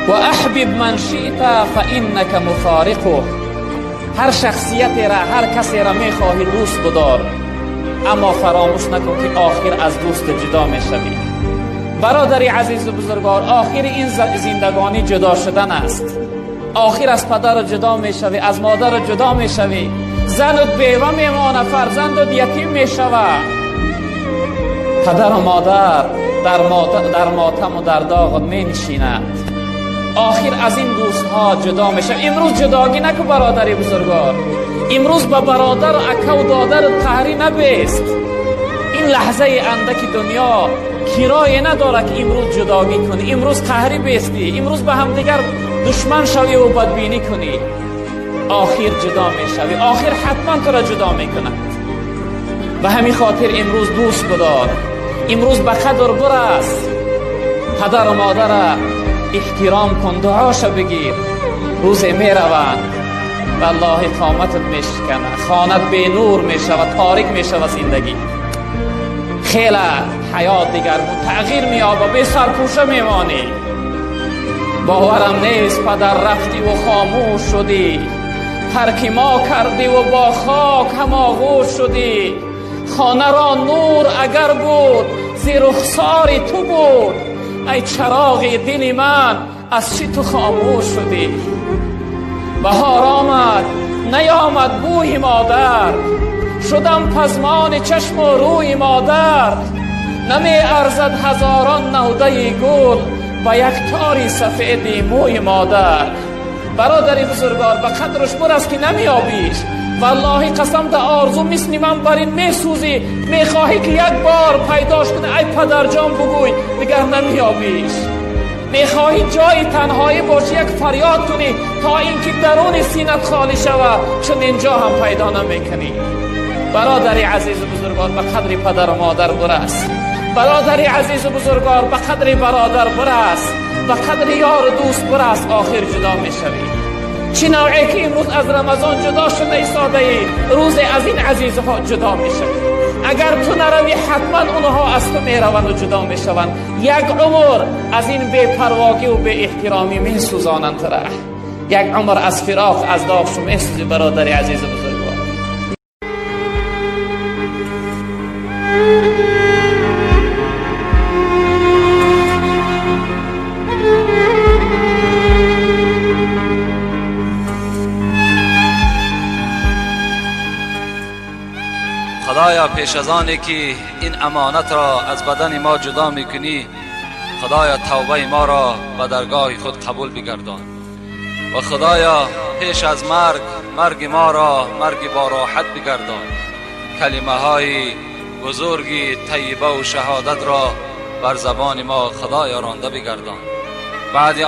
وأحبب من شئت فإنك مفارقه. Ҳар шахсиятеро, ҳар касеро мехоҳӣ дӯст бидор, аммо фаромӯш накун, ки охир аз дӯст ҷудо мешавӣ. Бародари азизу бузургвор, охири ин зиндагонӣ ҷудо шудан аст. Охир аз падар ҷудо мешавӣ, аз модар ҷудо мешавӣ, занут бева мемонад, фарзандут ятим мешавад. Падару модар дар мотаму дар доғ менишинад. Охир аз ин дӯстҳо ҷудо мешавад. Имрӯз ҷудогӣ наку, бародари бузургвор. Имрӯз ба бародару акаву додару қаҳрӣ набест. Ин лаҳзаи андаки дунё кирое надорад, ки имрӯз ҷудогӣ кунӣ, имрӯз қаҳрӣ бестӣ, имрӯз ба ҳамдигар душман шавӣ бадбинӣ кунӣ. Охир ҷудо мешавӣ, охир ҳатман туро ҷудо мекунад. Ба ҳамин хотир имрӯз дӯст бидор, имрӯз ба қадр бирас, падару модара эҳтиром кун, дуоша бигир. Рӯзе мераванд, валлоҳи, қоматат мешикана, хонат бенур мешавад, торик мешавад зиндагӣ. Хеле ҳаёт дигаргун тағйир меёба, бесарпӯша мемонӣ. Боварам нест, падар, рафтиву хомӯш шудӣ, тарки мо кардиву бо хок ҳамоғӯш шудӣ. Хонаро нур агар буд, зи рухсори ту буд. Ай чароғи дили ман, аз чӣ ту хомӯш шудӣ? Баҳор омад, наёмад бӯи модар, шудам пазмони чашму рӯи модар. Намеарзад ҳазорон навдаи гул ба як тори сафеди мӯи модар. Бародари бузургвор, ба қадраш бирас, ки намеёбиш. Валлоҳи, қасам, да орзу мисли ман бар ин месӯзӣ, мехоҳӣ, ки як бор пайдош кунӣ, ай падарҷон бугӯй, дигар намеёбиш. Мехоҳӣ ҷои танҳоӣ бошӣ, як фарёд кунӣ, то ин ки даруни синат холӣ шавад, чун инҷо ҳам пайдо намекунӣ. Бародари азизу бузургвор, ба қадри падару модар бирас. Бародари азизу бузургвор, ба қадри бародар бирас, ба қадри ёру дӯст бирас. Охир ҷудо мешавӣ. Чӣ навъе ки имрӯз аз Рамазон ҷудо шуда истодаӣ, рӯзе аз ин азизҳо ҷудо мешавӣ. Агар ту наравӣ, ҳатман онҳо аз ту мераванду ҷудо мешаванд. Як умр аз ин бепарвогиву беэҳтиромӣ месӯзонанд тура, як умр аз фироқ, аз доғшу месӯзӣ, бародари азизу бузургвор. Худоё, пеш аз оне ки ин амонат ро аз бадани мо ҷудо мекунӣ, Худоё, тавбаи моро ба даргоҳи худ қабул бигардон ва, Худоё, пеш аз марг марги моро марги бо роҳат бигардон. Калимаҳои бузурги таййибаву шаҳодатро бар забони мо, Худоё, ронда бигардон. Баъди